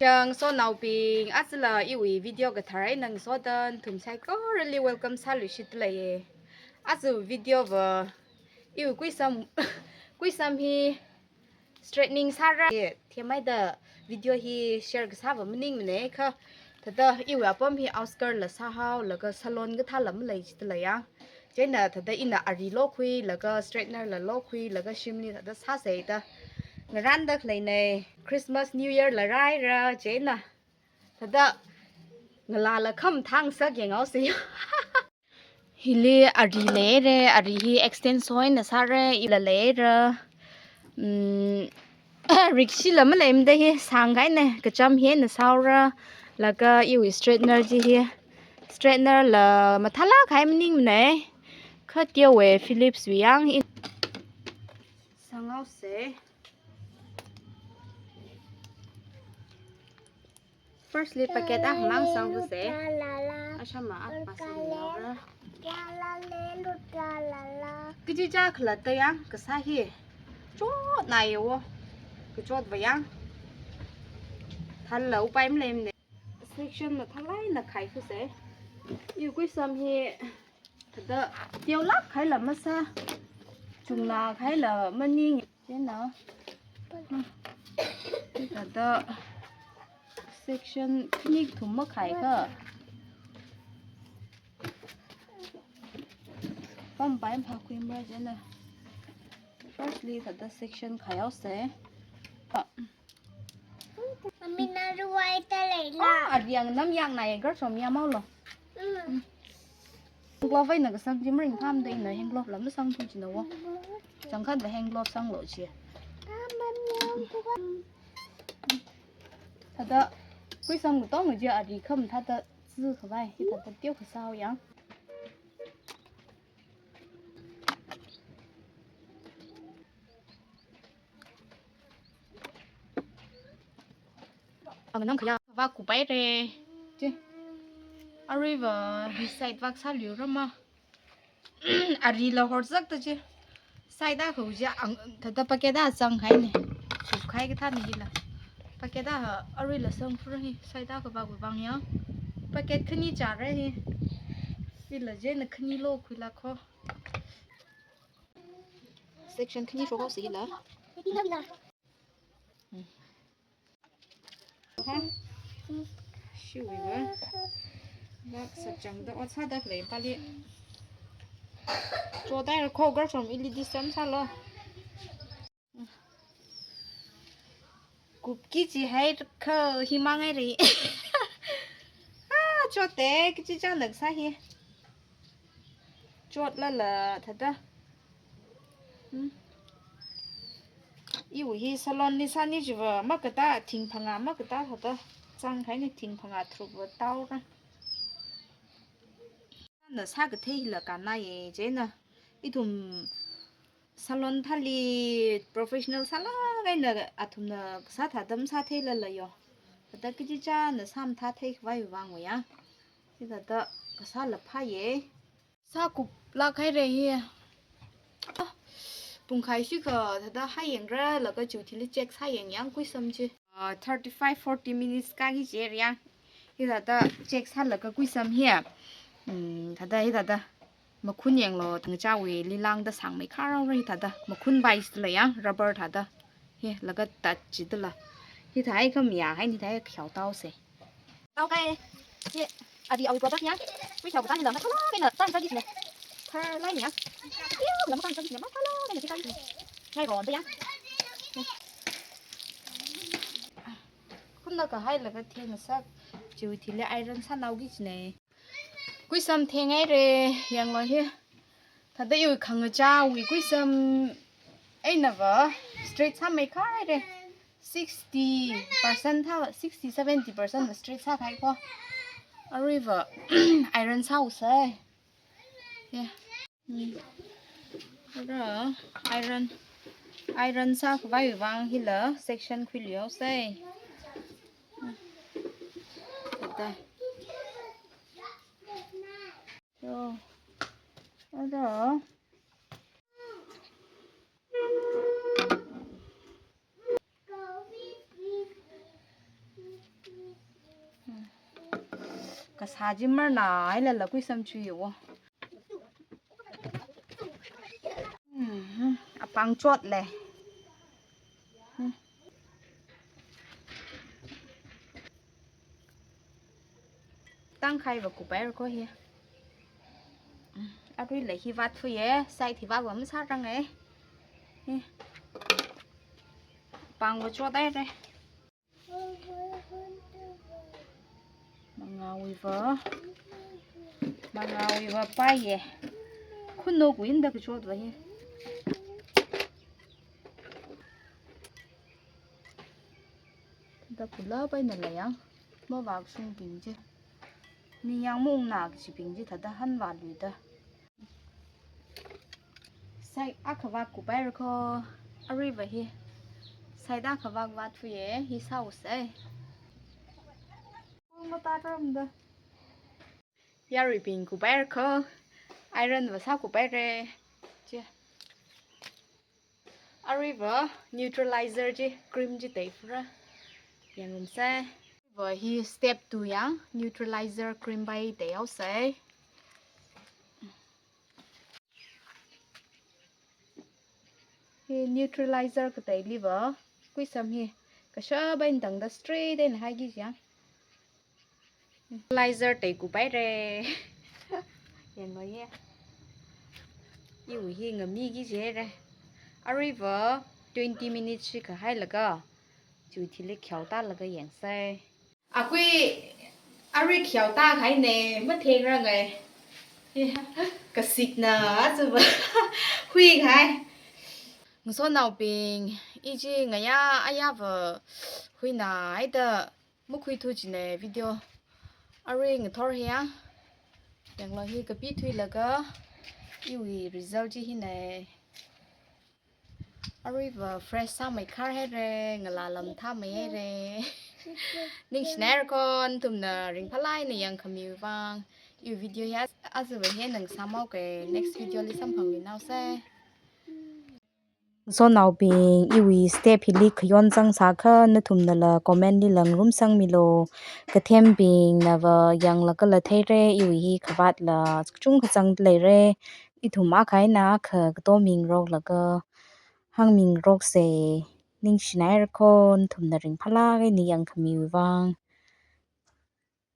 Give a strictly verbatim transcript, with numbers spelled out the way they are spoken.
Yang sonaobing, ajala iwui video kathar eina ngasoda nathum saikorali welcome sāluishitda leiye. Aja video va iwui kuisam, kuisam hi straightening sāra. Themhaida video hi share kasā va maningmana kha. Thāda iwui apam hi outskirt la sāhaolaga salon kathāla maleichitda leiya. Chieina thāda ina ari lokhuilaga straightener la lokhuilaga shimli thāda sāsa da ngarānda khaleina. Christmas, New Year la rāhaira chieina. Thāda ngalāla khamathā ngasak yanghaosa. Hili ari leira, ari hi extension eina sāra, ila leira. Mm, rikshila maleimada hi sāngkahaina, kacham hi eina sāhaora, laga iwui straightener chi hi. Straightener la mathālāk kahai maningmana. Kha teowui Philips wui yang i sānghaosa. Firstly, packet akhamang sangsa. Ashama akha sanghaora. Kachichā khalatta yang kasā hi. Chotnaiya wo. Kachot va yang. Thālala upai maleimana. Section mathālāk eina khaikhuisa. Iwui kuisam hi thāda teolāk kahaila masā. Chunglāk kahaila maning. Chieina. Thāda section khani kathum makhaiakha pampai phākhuimara chieina. Firstly, thāda section khaihaosa. Mummy, na ruwai ta leila. Ah, ariang nam yang nai garchom ya maulo. Mm. Hand glove eina kasang chi maringphāmada ina hand glove la masangthu china wo. Changkhat va hand glove sanglo chi. Thāda kuisam katong chi ari khamathāda zikhavai, hithāda teo kasā yang. Anganam khaya vak kupaira. Chi. Aruiva hi side vak sāluira ma. Arila horzakta chi. Side akha chi ang, thāda packet a zanghaina. Kup kahai kathāna hila. Packet a aruila sangphura hi. Side akha vak vang ya. Packet khani chāra hi. Hila chieina khani lokhuila kho. Section khani shokhaosa hila. Ha? Shiwui va. Vak sachangda ot sāda khalei pali. Chotaira kho garchom ili disturb sālo. Kupki chi hai kha himang haira. Ah, chotta, kachichā nang sā hi. Chotlala thāda. Hmm. Iwui hi salon li sāni chiva makatā thing phangā makatā thāda. Zangkahaina thing phangā tharuk va taora. Na sākathei hila kannaiya chieina. Ithum salon thāli professional sālāk eina athumna sāthāda masātheilala yo. Thāda kachichā na sāmathāthei khavai vang ya. Hithāda kasāla phāya. Sākuplāk haira hi. Pungkhai shikha thāda haiyangra laga chiwui thili check sāyang yang kuisam chi. Ah, thirty-five, forty minutes kāki chera yang. Hithāda check sālaga kuisam hi. Hmm, thāda hithāda. Makhun yanglo, thangchāwui lilangda sangmei kharao ra hithāda. Makhun bai sila yang, rubber thāda. Hi, laga tat chidala. Hithāi kham ya, hai hithāi khayao taosa. Tao kai. Hi, abi awui product ya. Wui khayao kazang hila, mathālāk eina tang sāki sine. Pharlai ya. Yo, la matang sāki sine, mathālāk eina sāki sine. Ngai ron da ya. Khunna kahai laga theng sak, chiwui thili iron sānaoki sine. Kuisam theng haira, yanglo hi. Thāda iwui khangachāwui kuisam einava straight sāmei khaira. Sixty percent thā, sixty, seventy percent va straight sākahai kho. Aruiva iron sāusai. Yeah. Hmm. Ara iron, iron sākhavai vang hila section khuiluihaosai. Thāda. Yo. Ara. Sā chi marnā hailala kuisam chuiwo. Mhm, apāng chot lei. Hmm. Tangkhaiva kuphaira kho hi. Hmm, aruila hi vāthuiya, side hi vāva masāranga. Hi. Pāngva chothaira. Mangāwuiva, mangāwuiva paiya. Khuno kuinda kachotva hi. Thāda kula paina la yang, mavākshungbing chi. Ningyāng maungnā kachibing chi thāda hanvāluida. Side akha vāk kuphaira kho, aruiva hi. Side akha vāk vāthuiya, hi sāusei. Kung mataramda. Yaruibing kuphaira kho, ironva sākuphaira. Chi. Aruiva neutralizer chi, cream chi teiphura. Yangngarumsei. Va hi step two yang, neutralizer cream pai teihaosei. Hi neutralizer kateiliva, kuisam hi, kashap eina tangda straight eina haiki jang. Neutralizer teikuphaira. Yanglo ye. Iwui hi ngamiki jihaira. Aruiva twenty minutes shikha hailaga, chiwui thili khaotalaga yangsei. Akui arui khaotākahaina, mathengrangai. Kasikna achuva. Huikahai. Ngasotnaobing, i chi ngayā ayāva huinā haida makhuithu jina video. Arui ngathor hiya. Yanglo hi kapithuilaga iwui result chi hina. Aruiva fresh sāmeikharhaira, ngalāla mathāmeihaira. Ningshinaira kho nathumna ringphālāk eina yangkhamiwui vang. Iwui video hi achuva hi eina ngasāmhaoka, next video li samphangluinaosei. Ngasotnaobing, iwui step hili khayon zangsākha nathumnala comment lila ngarumsangmilu. Kathembingnava yanglagala theira, iwui hi khavātla kachungkha zangda leira. Ithum akha eina akha kato mingaroklaga hāngmingaroksei. Ningshinaira kho nathumna ringphālāk eina yangkhamiwui vang.